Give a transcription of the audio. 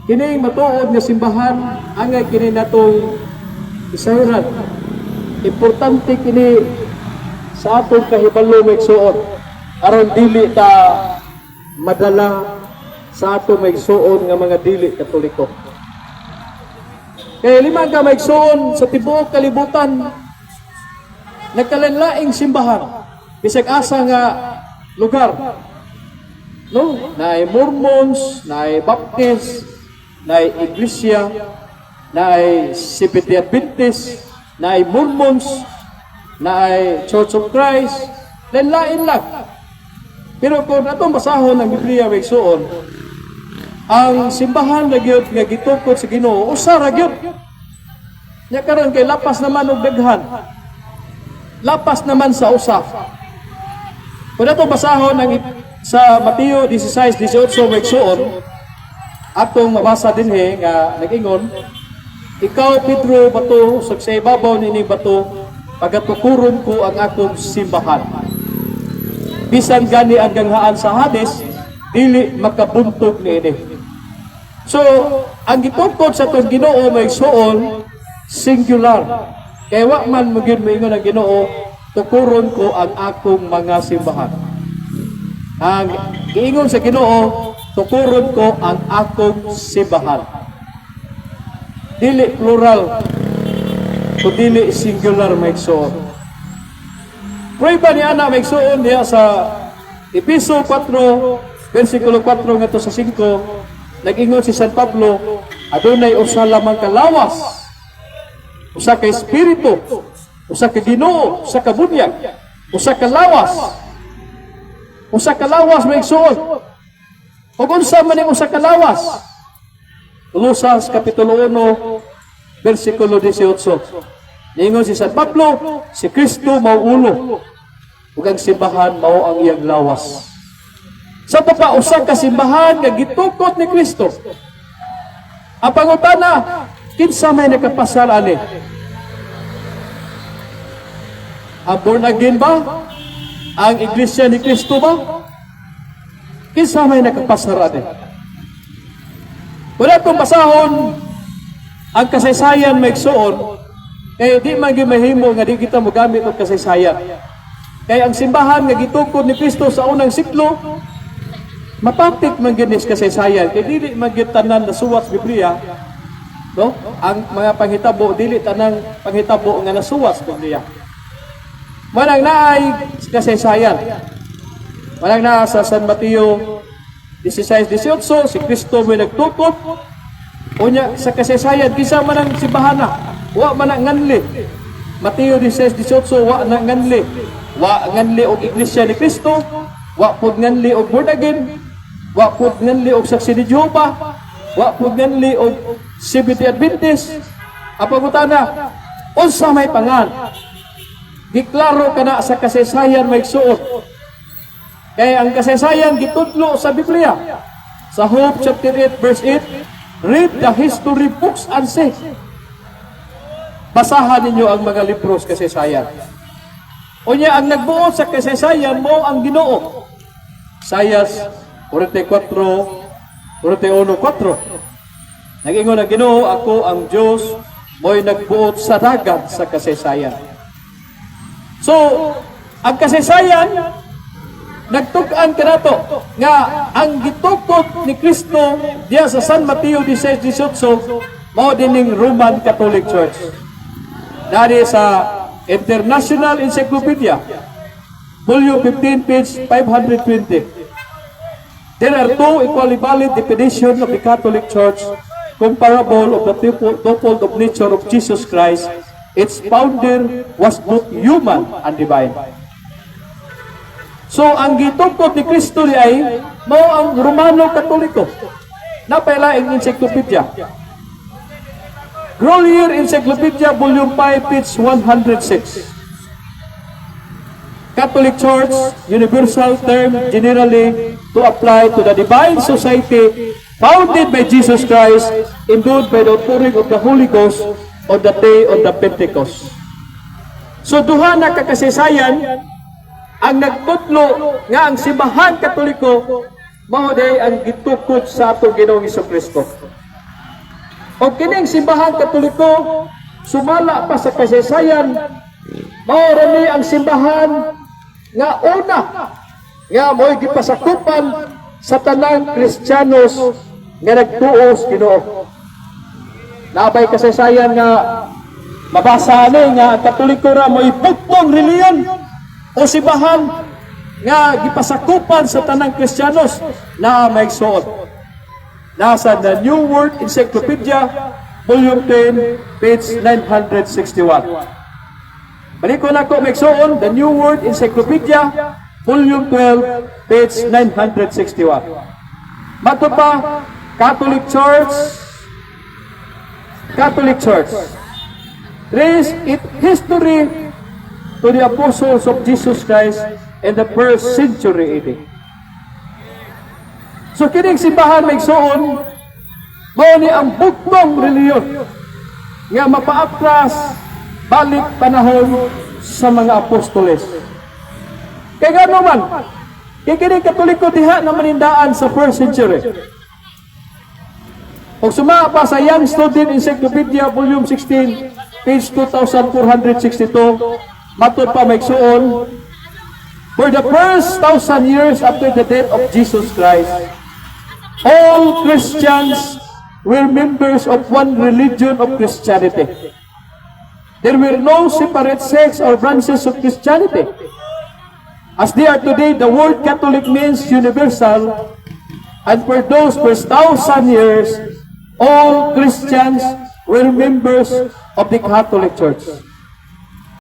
Kining matuod nga simbahan, angay kini natong isahiran. Importante kini sa atong kahibalo, mga igsuon, aron dili ta madala sa atong mga igsuon nga mga dili Katoliko. Kay lima ka mga igsuon, sa tibuok kalibutan nagkalainlaing simbahan bisag asa nga lugar. No, naay Mormons, naay Baptist, naay Iglesia, naay Seventh Adventist, naay Mormons, naay Church of Christ, lain-lain lang. Pero kung atong basahon ang Biblia, mga igsuon, ang simbahan na gyud nga gitukod sa Ginoo, usa ra gyud. Nya karon kay lapas naman og daghan. Lapas naman sa usa. Kung atong basahon ang sa Mateo 16:18, mga igsuon, atong mabasa dinhi nga nag-ingon, "Ikaw Pedro bato, ug sa ibabaw nining bato pagatukuron ko ang akong simbahan. Bisan gani ang ganghaan sa Hades, dili makabuntog niini." So, ang gitukod sa atong Ginoo, mga igsuon, singular. Kay wa man mo gyud moingon ang Ginoo, "Tukuron ko ang akong mga simbahan." Ang giingon sa Ginoo, "Tukuron ko ang akong simbahan." Dili plural, kundi singular, mga igsuon. Prueba ni ana, mga igsuon, diha sa Epeso 4, versikulo 4 ngadto sa 5, nag-ingon si San Pablo, "Adunay usa lamang ka lawas, usa ka espiritu, usa ka Ginoo, usa ka bunyag, usa ka lawas." Usa ka lawas, mga igsuon. Ug unsa man ning usa ka lawas? Kolosas Kapitulo 1, versikulo 18. Ningon si San Pablo, si Kristo mao ulo, ug ang simbahan mao ang iyang lawas. Sa pa usa ka simbahan nga gitukod ni Kristo. Ang pangutana, kinsa may nakapasar ani? Ang born again ba? Ang Iglesia ni Kristo ba? Kinsa may nakapasar ani? Wala itong basahon ang kasaysayan, mga igsuon, kay di man gyud mahimo nga di kita mogamit og kasaysayan. Kay ang simbahan nga gitukod ni Kristo sa unang siglo, mapatik man gyud ni sa kasaysayan, kay dili man gyud tanan nasuwat sa Biblia, no? Ang mga panghitabo, dili tanang panghitabo nga nasuwat sa Biblia. Manang naay kasaysayan. Manang naa sa San Mateo 16:18, si Kristo may nagtukod. Unya sa kasaysayan, kinsa man ang simbahana? Wa man ang nganli. Mateo 16:18, wa na nganli. Wa nganli og Iglesia ni Kristo, wa pud nganli og born again, wa pud nganli og Saksi ni Jehova, wa pud nganli og Seventh Adventist. Ang pangutana, unsa may pangan? Giklaro kana sa kasaysayan, mga igsuon. Kay ang kasaysayan gitudlo sa Biblia. Sa Job chapter 8 verse 8, "Read the history books and see." Basahan ninyo ang mga libro sa kasaysayan. Unya ang nagbuot sa kasaysayan mao ang Ginoo. Isaias 44 41:4. Nag-ingon ang Ginoo, "Ako ang Diyos, mo'y nagbuot sa dagat sa kasaysayan." So, ang kasaysayan nagtug-an kanato nga ang gitukod ni Kristo diya sa San Mateo 16:18 mao dining Roman Catholic Church. Dari sa International Encyclopedia, Volume 15, page 520. "There are two equally valid definitions of the Catholic Church comparable of the twofold of nature of Jesus Christ. Its founder was both human and divine." So, ang gitukod ni Kristo diay mao ang Romano Katoliko. Napailaing encyclopedia. Grolier Encyclopedia, Volume 5, page 106. "Catholic Church, universal term generally to apply to the divine society founded by Jesus Christ, endowed by the outpouring of the Holy Ghost on the day of the Pentecost." So duha na ka kasaysayan ang nagtudlo nga ang Simbahan Katoliko mao diay ang gitukod sa atong Ginoong Kristo. O kining Simbahan Katoliko, sumala pa sa kasaysayan, mao ra ni ang simbahan nga una nga mo'y gipasakupan sa tanang Kristiyanos nga nagtuo sa Ginoo. Naa bay kasaysayan nga mabasa ani nga ang Katoliko ra mo'y bugtong relihiyon o simbahan nga gipasakupan sa tanang Kristiyanos na may suot. Nasa the New World Encyclopedia, Volume 10, page 961. Balikon nako, mga igsoon, the New World Encyclopedia, Volume 12, page 961. Mato pa, Catholic Church trace its history to the apostles of Jesus Christ in the first century AD. So kining simbahan, mga igsoon, mao ni ang bugtong relihiyon nga mapaatras balik panahon sa mga apostoles. Kay ngano man, kay kining Katoliko diha na manindaan sa first century. Kung sumala pa sa Young Student Encyclopedia, Volume 16, page 2462, matod pa, mga igsoon, for the first 1,000 years after the death of Jesus Christ, all Christians were members of one religion of Christianity. There were no separate sects or branches of Christianity as they are today. The word "Catholic" means universal, and for those first 1,000 years, all Christians were members of the Catholic Church.